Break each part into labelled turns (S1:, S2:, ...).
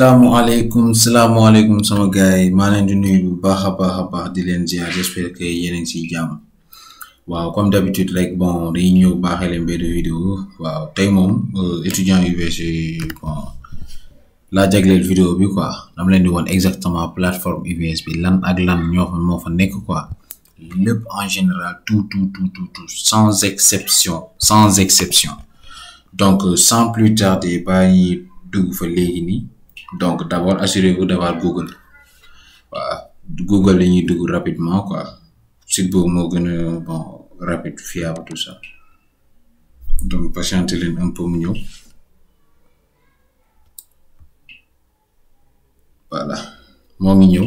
S1: Salaamaaleykum sama gars yi maa leen di nuyu bu baax a baax di leen ziar j'espère que yéen a ngi siy jàmm waaw comme d'habitude rek bon dañuy ñëw baaxee leen benn vidéo waaw tey moom étudiant UVC bon laa jagleel vidéo bi quoi dama leen di woon exactement plateforme UVS bi lan ak lan moo fa nekk quoi lépp en général tout sans exception donc sans plus tarder bàyyi dugg fa léegi nii. Donc d'abord assurez-vous d'avoir Google waaw Google la ñuy dugg rapidement quoi site boobu moo gën a bon rapide fiable tout ça donc patientez leen un peu mu ñëw voilà moo ngi ñëw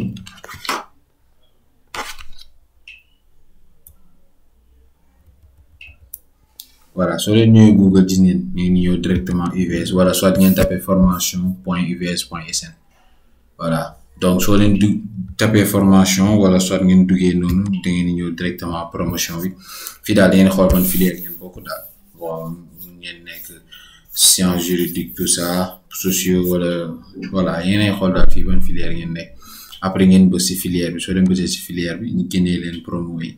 S1: voilà soo leen ñëwee Google gis ngeen ñëw directement UVS wala soit ngeen tapé formation.uvs.sn voilà donc soo leen tapé formation wala soit ngeen duggee noonu da ngeen ñëw directement promotion bi fii daal da ngeen xool ban filière ngeen bokk daal bon ngeen nekk sciences juridiques tout ça sociaux wala voilà yéenay xool daal fii ban filière ngeen nekk après ngeen bës ci filière bi soo leen bësee ci filière bi ñu génnee leen promo yi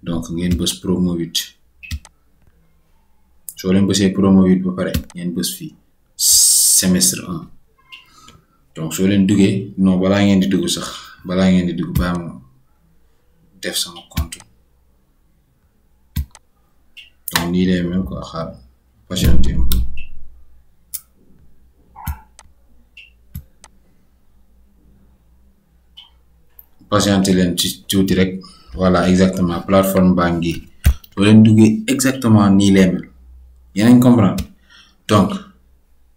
S1: donc ngeen bës promo 8. soo leen bësee promo 8 ba pare ngeen bës fii semestre 1 donc soo leen duggee non balaa ngeen di dugg baa ma def sama compte donc nii lay mel quoi xaar patienté un peu patienté leen ci tuuti rek voilà exactement plateforme baa ngi soo leen duggee exactement nii lay mel yéen comprendre donc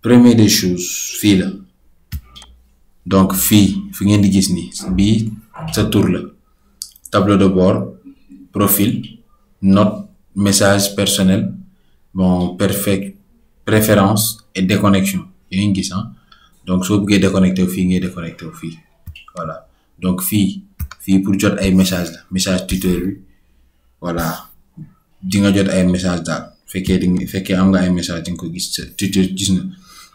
S1: première des choses fii la donc fii fi ngeen di gis ni bii sa tour la tableau de bord profil note message personnel bon préférence et déconnexion yéen gis donc soo bëggee déconnecté fii ngay déconnecté fii voilà donc fii pour jot ay message la message tuteur bi voilà di nga jot ay message daal fekkee am nga ay message di nga ko gis tuteur gis na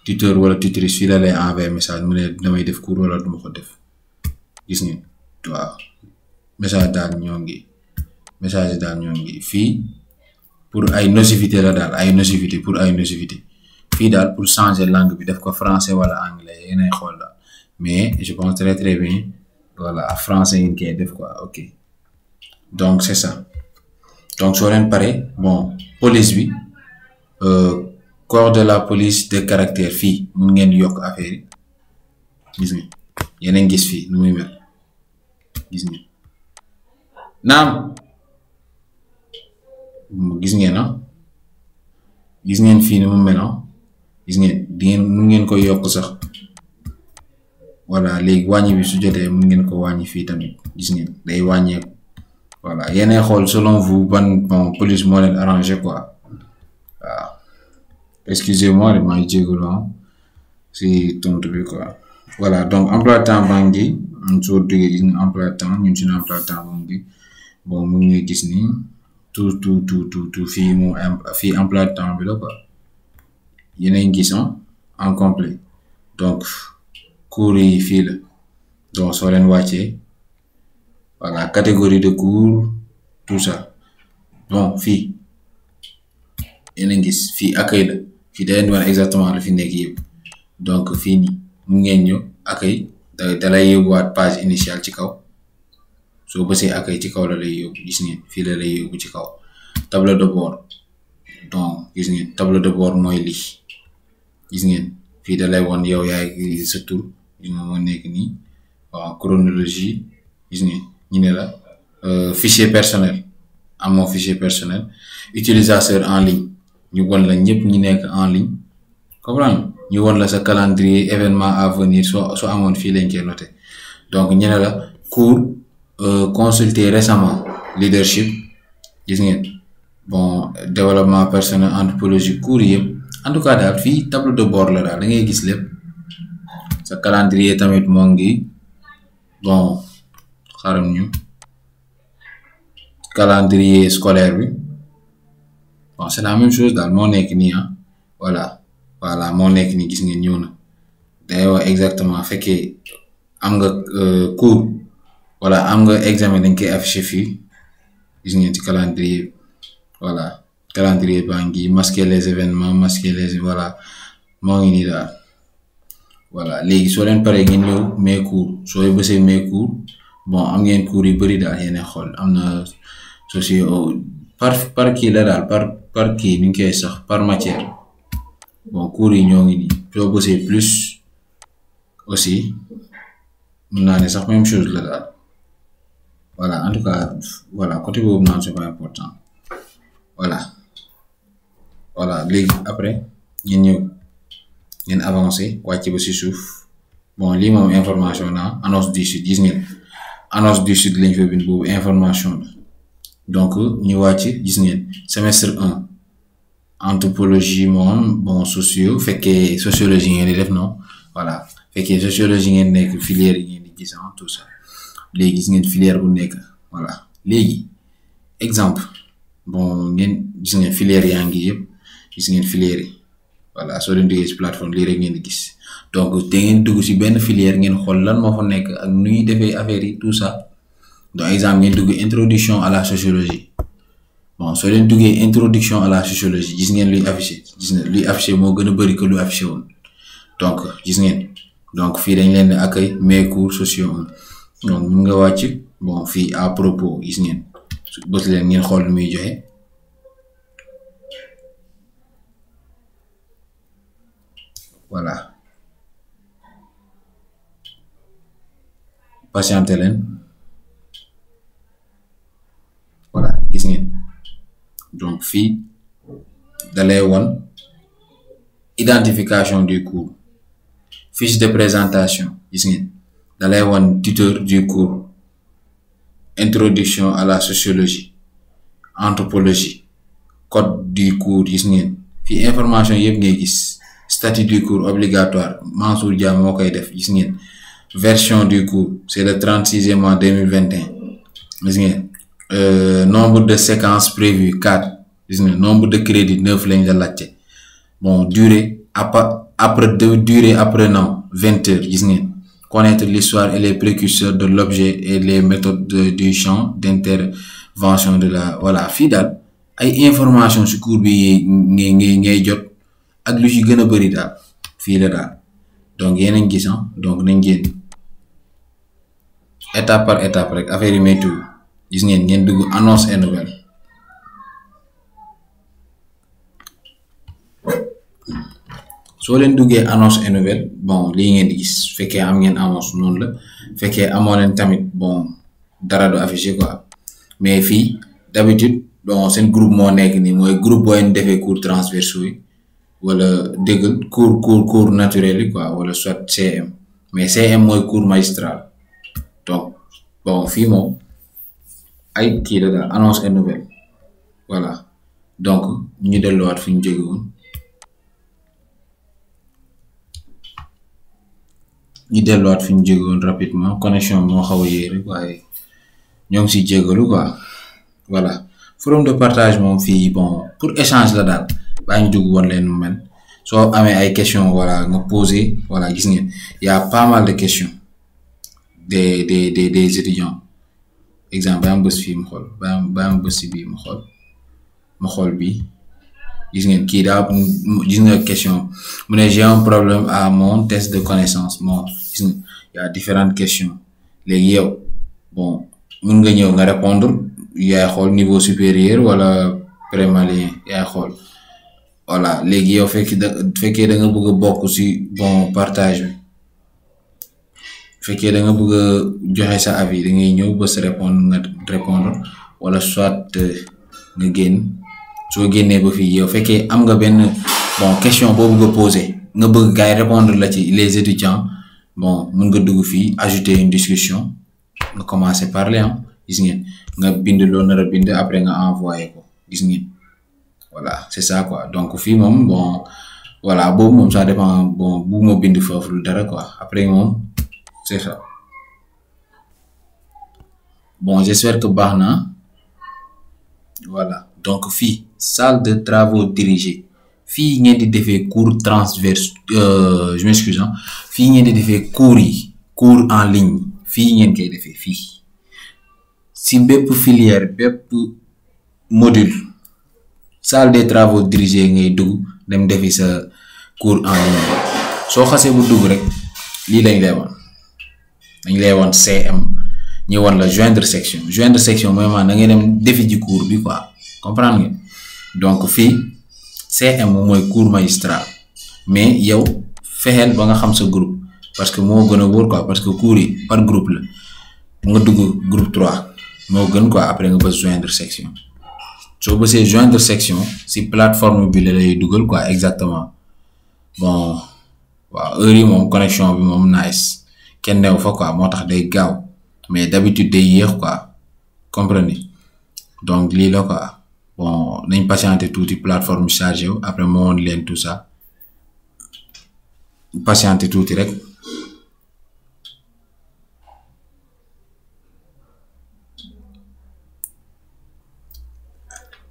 S1: tuteur wala tutrice fii la lay envoyer message mu ne damay def cours wala duma ko def gis ngeen waaw message daal ñoo ngi fii pour ay nocivité la daal pour ay nocivité fii daal pour changer langue bi def ko français wala anglais yéenay xool daal mais je pense très bien voilà français ngeen koy def quoi ok donc c'est ça donc soo leen pare bon police bi corps de la police de caractère fii mun ngeen yokk affaire yi gis ngeen yeneen gis fii nu muy mel gis ngeen naam gis ngeen fii ni mu mel gis ngeen mun ngeen ko yokk sax voilà léegi wàññi bi su jotee mun ngeen ko wàññi fii tamit gis ngeen day wàññeeku voilà yéenay xool selon vous ban bon police moo leen arrangé quoi waaw excusez-moi maa ngi jégalu si tontu bi quoi voilà donc emploi temps baa ngi soo duggee gis nga emploi temps ñun suñu emploi temps moom bi bon mu ngi gis ni tout fii emploi temps bi la quoi yéenay gis en complet donc cours yi fii la donc soo leen wàccee voilà catégorie de cours tout ça bon fii yéen a gis fii accueil la fii da leen di wax exactement la fi nekk yëpp donc fii nii mu ngeen ñëw accueil da lay yóbbuwaat page initiale ci kaw soo bësee accueil ci kaw la lay yóbbu gis ngeen fii la lay yóbbu ci kaw tableau de bord donc gis ngeen tableau de bord mooy lii gis ngeen fii da lay woon yow yaay sa tur gis nga moo nekk nii waaw chronologie gis ngeen ñu ne la fichier personnel amoo fichier personnel utilisateur en ligne ñu won la ñëpp ñi nekk en ligne comprendre ñu won la sa calendrier événement à venir soo amoon fii lañ koy noté donc ñu ne la cours consulté récemment leadership gis ngeen bon développement personnel anthropologie cours yëpp en tout cas daal fii tableau de bord la daal da ngay gis lépp sa calendrier tamit moo ngi bon xaram ñu calendrier scolaire bi bon c'est la même chose daal moo nekk nii voilà moo nekk nii gis ngeen ñëw na day wax exactement fekkee am nga cours wala am nga examen dañ koy affiché fii gis ngeen ci calendrier voilà calendrier baa ngi masquer les événements masquer les voilà moo ngi nii daal voilà léegi soo leen paree ngeen ñëw mes cours soo bësee mes cours bon am ngeen cours yu bëri daal yéen xool am na socio par kii la daal par kii ni ñu koy sax par matière bon cours yi ñoo ngi nii soo bësee plus aussi mun naa ne sax même chose la daal voilà en tout cas voilà côté boobu naan c'est pas important voilà léegi après ngeen ñëw ngeen avancé wàcc ba si suuf bon lii moom information na annonce du sud gis ngeen annonce du sud lañ fa bind boobu information la donc ñu wàcc gis ngeen semestre 1 anthropologie moom bon sociaux fekkee sociologie ngeen di def non voilà fekkee sociologie ngeen nekk filière yi ngeen di gis tout ça léegi gis ngeen filière bu nekk voilà léegi exemple bon ngeen gis ngeen filière yaa ngi yëpp gis ngeen filière yi voilà soo leen duggee ci plateforme lii rek ngeen di gis donc te ngeen dugg ci benn filière ngeen xool lan moo fa nekk ak nu ñuy defee affaire yi tout ça donc exemple ngeen dugg introduction à la sociologie bon soo leen duggee introduction à la sociologie gis ngeen luy affiché gis ngeen luy affiché moo gën a bëri que lu affiché woon donc gis ngeen donc fii dañ leen di accueil mes cours sociaux donc mun nga wàcc bon fii à propos gis ngeen bës leen ngeen xool lu muy joxe voilà patienté leen voilà gis ngeen donc fii dalay won identification du cours fiche de présentation gis ngeen dalay won tuteur du cours introduction à la sociologie anthropologie code du cours gis ngeen fii information yëpp ngay gis statut du cours obligatoire Mansour Dia moo koy def gis ngeen version du cours c'est le 36e mois 2021 gis ngeen nombre de séquences prévues 4 gis ngeen nombre de crédits 9 lañ la laajte bon durée durée apprenant 20 heures gis ngeen connaître l'histoire et les précurseurs de l'objet et les méthodes du champ d'intervention de la voilà fii daal ay information ci cours bi ngay jot ak lu ci gën a bëri daal fii la daal donc yéen a ngi gis donc nañ génn étape par étape rek affaire yi météo gis ngeen dugg annonce et nouvelle soo leen duggee annonce et nouvelle bon lii ngeen di gis fekkee am ngeen annonce noonu la fekkee amoo leen tamit bon dara du affiché quoi mais fii d'habitude bon seen groupe moo nekk nii mooy groupe boo leen defee cours transversaux yi wala dégg cours naturel yi quoi wala soit CM mais CM mooy cours magistral donc bon fii moom ay kii la daal annonce et nouvelle voilà donc ñu delluwaat fi ñu jóge woon rapidement connexion moo xaw a yéere waaye ñoo ngi siy jégalu quoi voilà forum de partage moom fii bon pour échange la daal baa ñu dugg woon leen mu mel soo amee ay questions voilà nga poser voilà gis ngeen y a pas mal de questions des étudiants exemple baa ma bës fii mu xool baa ma bës si bii ma xool bii gis ngeen kii daa gis nga question mu ne j'ai un problème à mon test de connaissance bon gis nga y a différentes questions léegi yow bon mun nga ñëw nga répondre yaay xool niveau supérieur wala prémalien yaay xool voilà léegi yow fekkee da nga bëgg a bokk ci bon partage bi fekkee da nga bëgg a joxe sa avis da ngay ñëw ba sa répondre wala soit nga génn soo génnee ba fii yow fekkee am nga benn bon question boo bëgg a poser nga bëgg gars yi répondre la ci les étudiants bon mun nga dugg fii ajouter une discussion nga commencer parler gis ngeen nga bind loo nar a bind après nga envoyer ko gis ngeen voilà c'est ça quoi donc fii moom bon voilà boobu moom ça dépend bon bu ma bind foofu lu dara quoi après moom c'est ça bon j'espère que baax na voilà donc fii salle de travaux dirigés fii ngeen di defee cours transverse je m'excuse hein fii ngeen di defee cours yi cours en ligne fii ngeen koy defee fii si bépp filière bépp module salle des travaux dirigés ngay dugg dem defi sa cours en ligne soo xasee bu dugg rek lii lañ lay woon dañ lay woon CM ñu woon la joindre section mooy maanaam da ngay dem defi ji cours bi quoi comprendre nga donc fii CM mooy cours magistral mais yow fexeel ba nga xam sa groupe parce que moo gën a wóor quoi parce que cours yi par groupe la nga dugg groupe 3 moo gën quoi après nga bës joindre section soo bësee joindre section si plateforme bi la lay dugal quoi exactement bon waaw heure yi moom connexion bi moom nice kenn new fa quoi moo tax day gaaw mais d'habitude day yéex quoi comprenez donc lii la quoi bon nañ patienter tuuti plateforme chargé wu après moo woon leen tout ça patienter tuuti rek.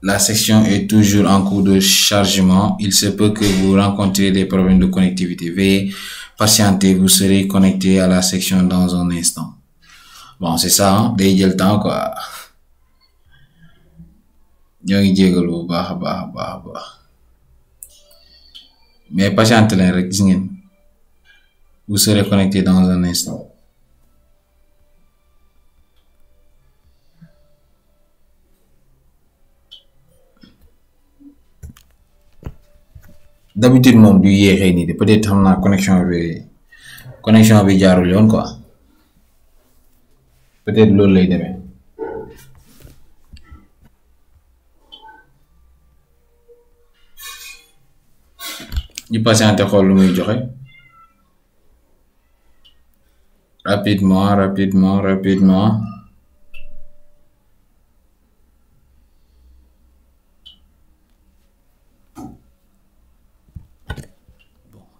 S1: La section est toujours en cours de chargement. Il se peut que vous rencontriez des problèmes de connectivité. Veuillez patienter, vous serez connecté à la section dans un instant. Bon, c'est ça, hein? Day jël temps quoi. ñoo ngi jégalu bu baax a baax mais patienter leen rek gis ngeen vous serez connecté dans un instant. D'habitude moom du yéexee nii de peut-être xam naa connexion bi jaarul yoon quoi peut-être loolu lay demee. ñu patienter xool lu muy joxe rapidement.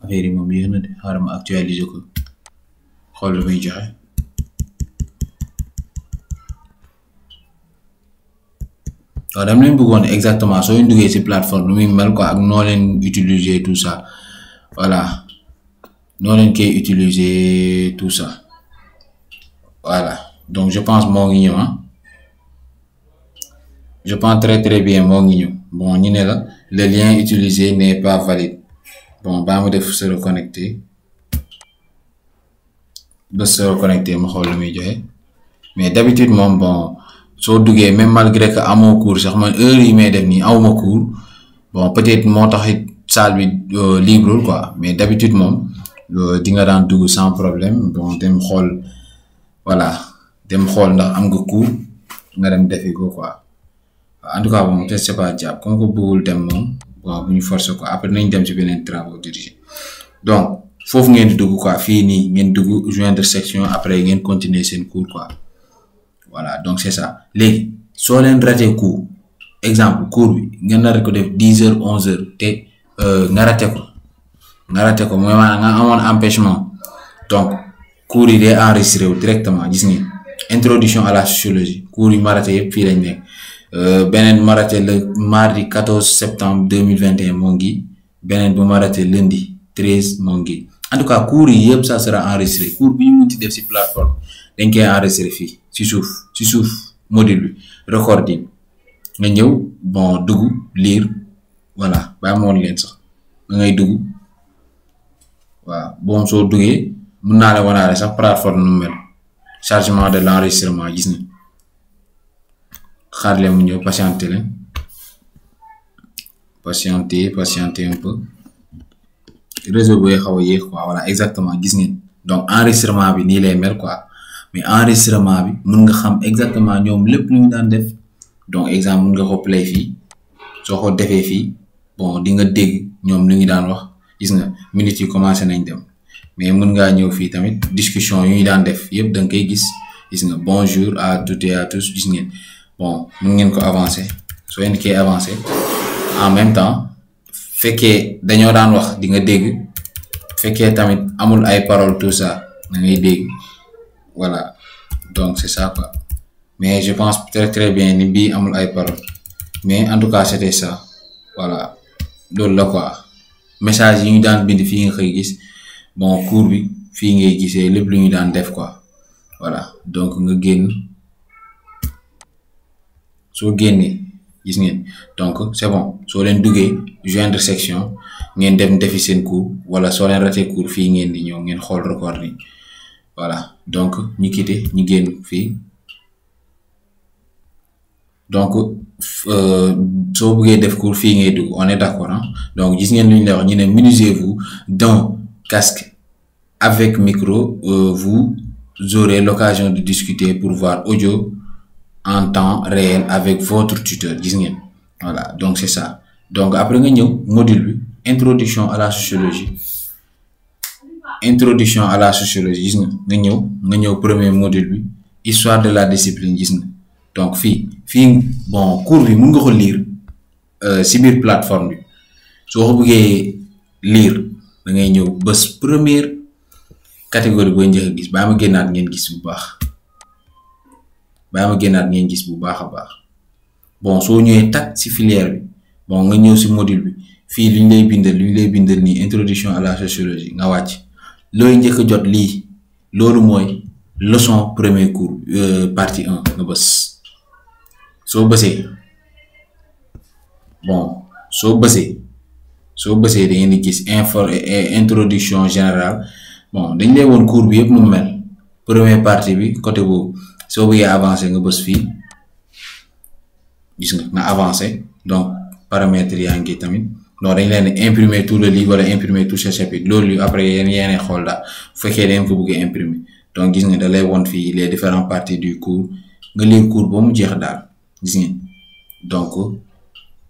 S1: affaire yi moom yéex na de xaaral ma actualiser ko xool lu muy joxe waaw dama leen bëggoon exactement soo leen duggee ci plateforme lu muy mel quoi ak noo leen utiliser tout ça voilà noo leen koy utiliser tout ça voilà donc je pense moo ngi ñëw je pense très bien moo ngi ñëw bon ñu ne la le lien utilisé n'est pas valide. Bon baa ma def se reconnecter ba se reconnecter ma xool lu muy joxe mais d'habitude moom bon soo duggee même malgré que amoo cours sax man heure yi may def nii awma cours bon peut-être moo tax it salle bi libre quoi mais d'habitude moom di nga daan dugg sans problème bon dem xool voilà dem xool ndax am nga cours nga dem defi ko quoi en tout cas bon c'est pas jàpp comme que bëggul dem moom. waaw bu ñu forcer quoi après nañ dem ci beneen travaux dirigés donc foofu ngeen di dugg quoi fii nii ngeen dugg joindre section après ngeen continuer seen cours quoi voilà donc c'est ça léegi soo leen raté cours exemple cours bi ngeen nar ko def 10 heures 11 heures te nga raté ko mooy maanaam nga amoon empêchement donc cours yi day enregistré wu directement gis ngeen introduction à la sociologie cours yi ma raté yëpp fii lañ nekk. beneen ma raté le mardi 14 septembre 2021 moo ngi beneen bu ma raté lundi 13 moo ngi en tout cas cours yi yëpp ça sera enregistré cours bi ñu munti def ci plateforme dañ koy enregistré fii ci suuf module bi recording nga ñëw bon dugg lire voilà baa moon leen sax nga ngay dugg waaw bon soo duggee mun naa la wanaale sax plateforme nu mel chargement de l'enregistrement gis na xaar leen mu ñëw patienter leen patienter un peu réseau bi xaw a yéex quoi voilà exactement gis ngeen donc enregistrement bi nii lay mel quoi mais enregistrement bi mun nga xam exactement ñoom lépp lu ñu daan def donc exemple mun nga ko play fii soo ko defee fii bon di nga dégg ñoom lu ñu daan wax gis nga minutes yi commencé nañ dem mais mun ngaa ñëw fii tamit discussion yu ñu daan def yëpp da nga koy gis nga bonjour à toutes et à tous gis ngeen. bon mun ngeen ko avancer soo leen koy avancer en même temps fekkee dañoo daan wax di nga dégg fekkee tamit amul ay paroles tout ça da ngay dégg voilà donc c'est ça quoi mais je pense très bien ni bii amul ay paroles mais en tout cas c'était ça voilà loolu la quoi message yi ñu daan bind fii nga koy gis bon cours bi fii ngay gisee lépp lu ñu daan def quoi voilà donc nga génn soo génnee gis ngeen donc c'est bon soo leen duggee joindre section ngeen dem defi seen cours wala soo leen raté cours fii ngeen di ñëw ngeen xool record ni voilà donc ñu quitté ñu génn fii donc soo bëggee def cours fii ngay dugg on est d'accord hein donc gis ngeen lu ñu lay wax ñu ne munisez-vous d'un casque avec micro vous aurez l'occasion de discuter pour voir audio en temps réel avec votre tuteur gis ngeen voilà donc c'est ça donc après nga ñëw module bi introduction à la sociologie gis nga ñëw premier module bi histoire de la discipline gis nga donc fii bon cours bi mën nga ko lire si biir plateforme bi soo ko bëggee lire da ngay ñëw bés première catégorie booy njëkk a gis baa ma génnaat ngeen gis bu baax a baax bon soo ñëwee tak si filière bi bon nga ñëw si module bi fii lu ñu lay bindal nii introduction à la sociologie nga wàcc looy njëkk a jot lii loolu mooy leçon premier cours partie 1 nga bës soo bësee da ngeen di gis introduction générale bon dañ lay woon cours bi yëpp nu mu mel première partie bi côté boobu soo bëggee avancer nga bës fii gis nga avancer donc paramètres yaa ngi tamit donc dañ leen imprimer tout le livre wala imprimer tout ce chapitre loolu après yéen xool daal bu fekkee da ngeen ko bëggee imprimer donc gis nga da lay woon fii les différentes parties du cours nga lire cours ba mu jeex daal gis ngeen donc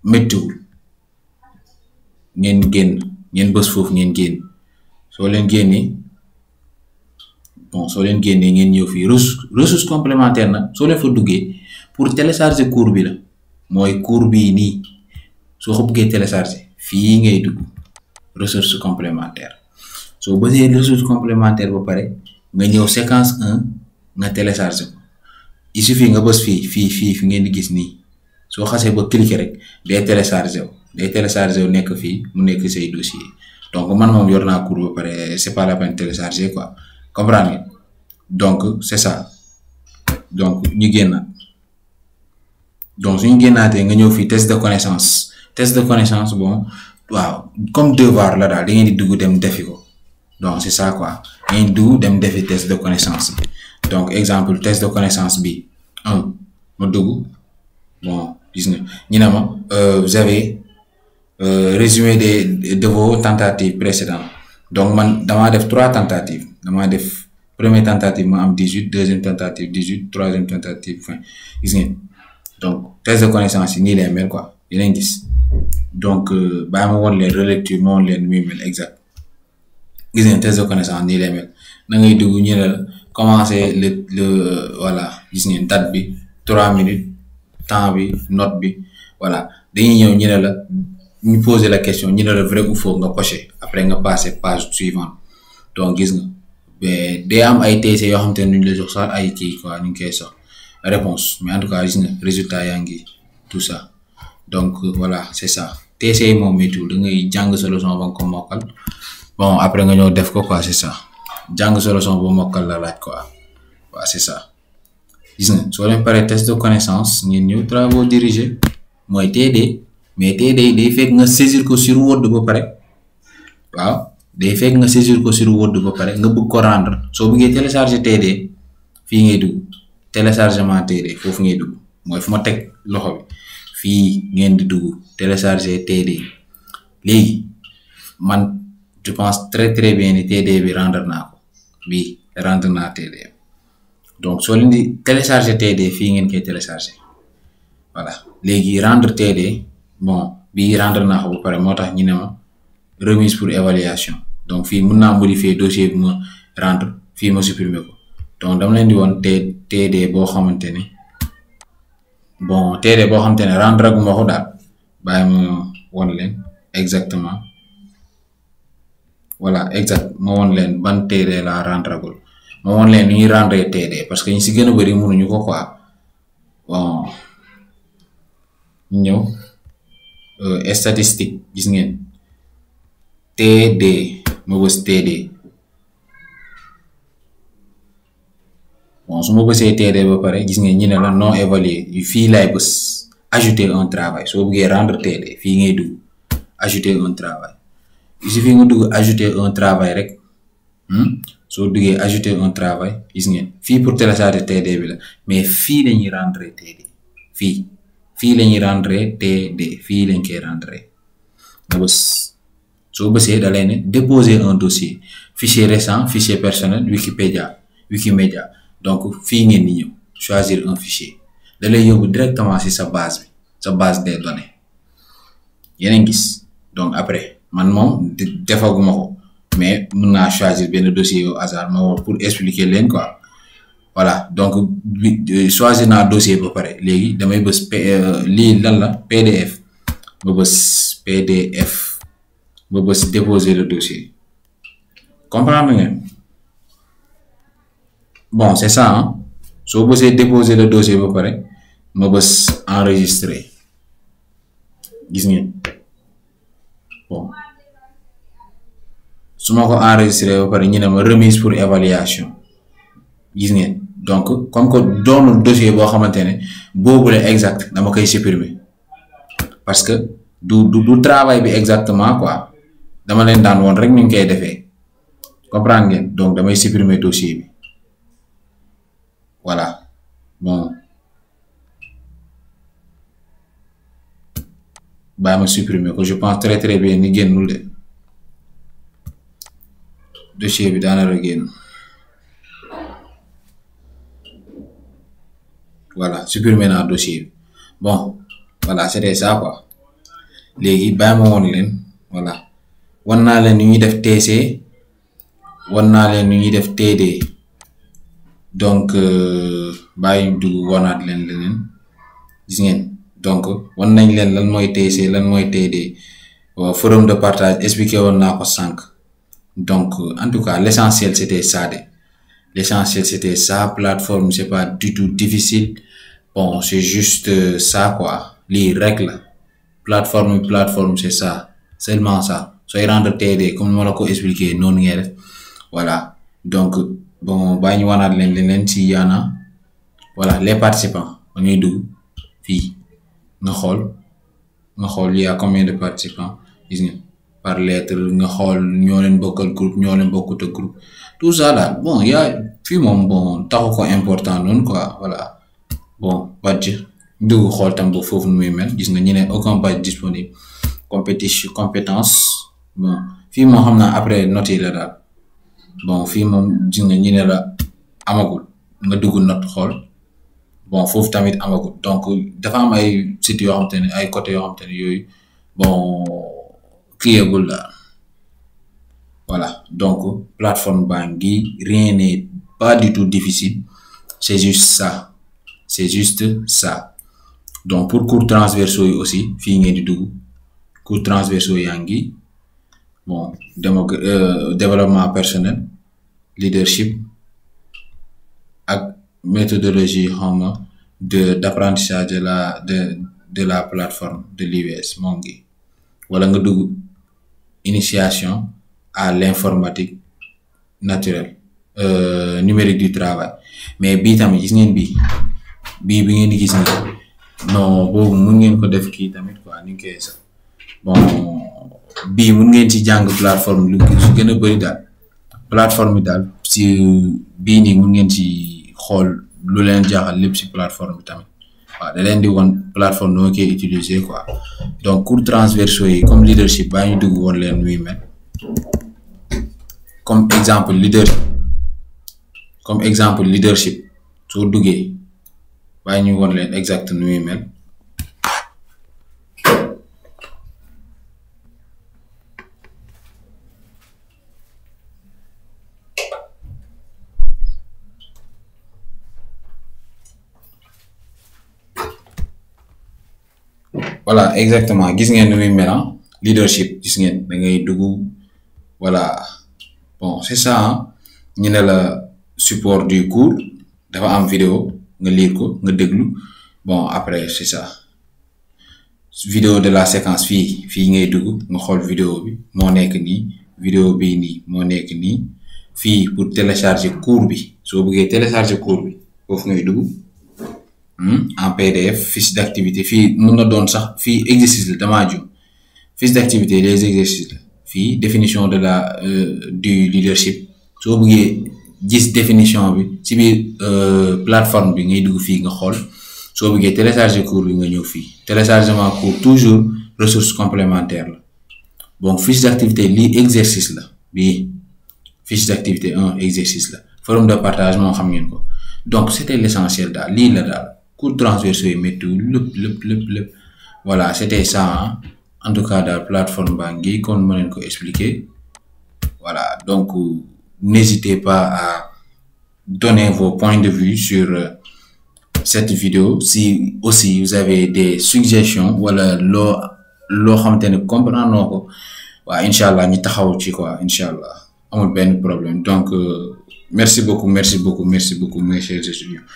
S1: méttiwul ngeen bës foofu ngeen génn soo leen génnee ngeen ñëw fii ressources complémentaires nag soo leen fa duggee pour télécharger cours bi la mooy cours bii nii soo ko bëggee télécharger fii ngay dugg ressources complémentaires soo bësee ressources complémentaires ba pare nga ñëw séquence 1 nga télécharger ko il suffit nga bës fii ngeen di gis nii soo xasee ba cliquer rek day télécharger wu nekk fii mu nekk say dossier donc man moom yor naa cours ba pare c'est pas la peine télécharger quoi comprendre nga donc c'est ça donc ñu génnaat donc suñu génnaatee nga ñëw fii test de connaissance bon waaw comme devoir la daal da ngeen di dugg dem defi ko donc c'est ça quoi da ngeen di dugg dem defi test de connaissance donc exemple test de connaissance bi ma dugg bon gis nga ñu ne ma vous avez résumé de vos tentatives précédentes donc man damaa def 3 tentatives damaa def première tentative ma am 18 deuxième tentative 18 troisième tentative 20 gis ngeen donc test de connaissance yi nii lay mel quoi yeneen gis donc bàyyi ma woon leen relecture ma woon leen muy mel exact gis ngeen test de connaissance nii lay mel na ngay dugg ñu ne la commencer le voilà gis ngeen date bi 3 minutes temps bi note bi voilà dañuy ñëw ñu ne la ñu poser la question ñu ne la vrai ou faux nga cocher après nga passer page suivante donc gis nga day am ay TC yoo xam te ne ñu la jox sax ay kii quoi ñu ngi koy sax réponse mais en tout cas gis nga résultat yaa ngi tout ça donc voilà c'est ça TC yi moom météo da ngay jàng sa leçon ba nga ko mokkal bon après nga ñëw def ko quoi c'est ça jàng sa leçon ba mokkal la laaj quoi waaw c'est ça gis nga soo leen paree test de connaissance ngeen ñëw travaux dirigés mooy TD mais TD day fekk nga saisir ko sur Word ba pare waaw day fekk nga saisir ko sur Word ba pare nga bëgg ko rendre soo bëggee télécharger TD fii ngay dugg téléchargement TD foofu ngay dugg mooy fu ma teg loxo bi fii ngeen di dugg télécharger TD léegi man je pense très très bien ni TD bi rendre naa ko bii rendre naa TD donc soo leen di télécharger TD fii ngeen koy télécharger voilà léegi rendre TD bon bii rendre naa ko ba pare moo tax ñu ne ma remise pour évaluation donc fii mën naa modifier dossier bi ma rendre fii ma supprimer ko donc dama leen di woon TD boo xamante ne bon TD boo xamante ne rendre gu ma ko daal bàyyi ma won leen exactement voilà exact ma won leen ban TD la rendre gul ma won leen ni ñuy rendre TD parce que ñu si gën a bëri mënuñu ko quoi bon ñëw statistique gis ngeen TD ma bës TD bon su ma bësee TD ba pare gis ngeen ñi ne la non évalué fii lay bës ajouter un travail soo bëggee rendre TD fii ngay dugg ajouter un travail il suffit nga dugg ajouter un travail rek soo duggee ajouter un travail gis ngeen fii pour télécharger TD bi la mais fii lañuy rendre TD fii lañuy rendre TD fii lañ koy rendre nga bës soo bësee da lay ne déposer un dossier fichier récent fichier personnel Wikimedia donc fii ngeen di ñëw choisir un fichier da lay yóbbu directement ci sa base bi sa base des données yeneen gis donc après man moom defaguma ko mais mën naa choisir benn dossier au hasard ma pour expliquer leen quoi voilà donc choisir naa dossier ba pare léegi damay bës lii lan la PDF ba bës PDF ba bës déposer le dossier comprendre ngeen bon c'est ça hein soo bësee déposer le dossier ba pare ma bës enregistrer gis ngeen bon su ma ko enregistrer ba pare ñu ne ma remise pour évaluation gis ngeen donc comme que doonul dossier boo xamante ne boobu la exact dama koy supprimer parce que du travail bi exactement quoi dama leen daan woon rek ni ñu koy defee comprendre ngeen donc damay supprimer dossier bi voilà bon bàyyi ma supprimer ko je pense très bien ni génnul de dossier bi daana la génn voilà supprimer naa dossier bi bon voilà c'était ça quoi léegi bàyyi ma woon leen voilà wan naa leen nu ñuy def TC wan naa leen nu ñuy def TD donc bàyyi dugg wanaat leen leneen gis ngeen donc wan nañ leen lan mooy TC lan mooy TD forum de partage expliqué woon naa ko sànq donc en tout cas l'essentiel c'était ça plateforme c'est pas du tout difficile bon c'est juste ça quoi lii rek la plateforme c'est ça seulement ça sooy rendre TD comme ma la ko expliqué noonu ngay def voilà donc bon bàyyi ñu wanaat leen leneen ci yaana voilà les participants ba ngay dugg fii nga xool il y a combien de participants gis nga par lettre nga xool ñoo leen bokkal groupe ñoo leen bokkut ak groupe tout ça daal bon y a fii moom bon taxu ko important noonu quoi voilà bon badge dugg xool tam ba foofu nu muy mel gis nga ñu ne aucun badge disponible compétence bon fii moom xam naa après note yi la daal bon fii moom gis nga ñu ne la amagul nga dugg note xool bon foofu tamit amagul donc dafa am ay sites yoo xamante ne ay côté yoo xamante ne yooyu bon kiyeegul daal voilà donc plateforme baa ngi rien n'est pas du tout difficile c'est juste ça donc pour cours transversaux yi aussi fii ngeen di dugg cours transversaux yaa ngi bon développement personnel leadership ak méthodologie xawma d'apprentissage de la plateforme de l'IVS moo ngi wala nga dugg initiation à l'informatique naturelle numérique du travail mais bii tamit gis ngeen bii bi ngeen di gis ni non boobu mun ngeen ko def kii tamit quoi ni ngi koy sax bon bii mun ngeen ci jàng plateforme lu su gën a bëri daal plateforme bi daal si bii nii mun ngeen ci xool lu leen jaaxal lépp si plateforme bi tamit waaw da leen di woon plateforme noo koy utiliser quoi donc cours transversaux yi comme leadership baa ñu dugg woon leen muy mel comme exemple leadership soo duggee baa ñu woon leen exact nu muy mel voilà exactement gis ngeen ni muy mel leadership gis ngeen da ngay dugg voilà bon c'est ça ñu ne la support du cours dafa am vidéo nga lire ko nga déglu bon après c'est ça vidéo de la séquence fii ngay dugg nga xool vidéo bi moo nekk nii vidéo bii nii moo nekk nii fii pour télécharger cours bi soo bëggee télécharger cours bi foofu ngay dugg en PDF fiche d'activité fii mun na doon sax fii exercice la damaa jum fiche d'activité les exercices la fii définition de la du leadership soo bëggee gis définition bi ci biir plateforme bi ngay dugg fii nga xool soo bëggee télécharger cours bi nga ñëw fii téléchargement cours toujours ressources complémentaires la donc fiche d'activité lii exercice la bii fiche d'activité 1 exercice la forum de partage moo xam ngeen ko donc c'était l'essentiel daal lii la daal cours transversaux yi métti lépp voilà c'était ça hein? En tout cas daal plateforme baa ngi kon mën leen ko expliquer voilà donc n'hésitez pas à donner vos points de vue sur cette vidéo si aussi vous avez des suggestions wala loo xamante ne comprendre noo ko waaw incha allah ñu taxaw ci quoi incha allah amul benn problème donc merci beaucoup mes chers étudiants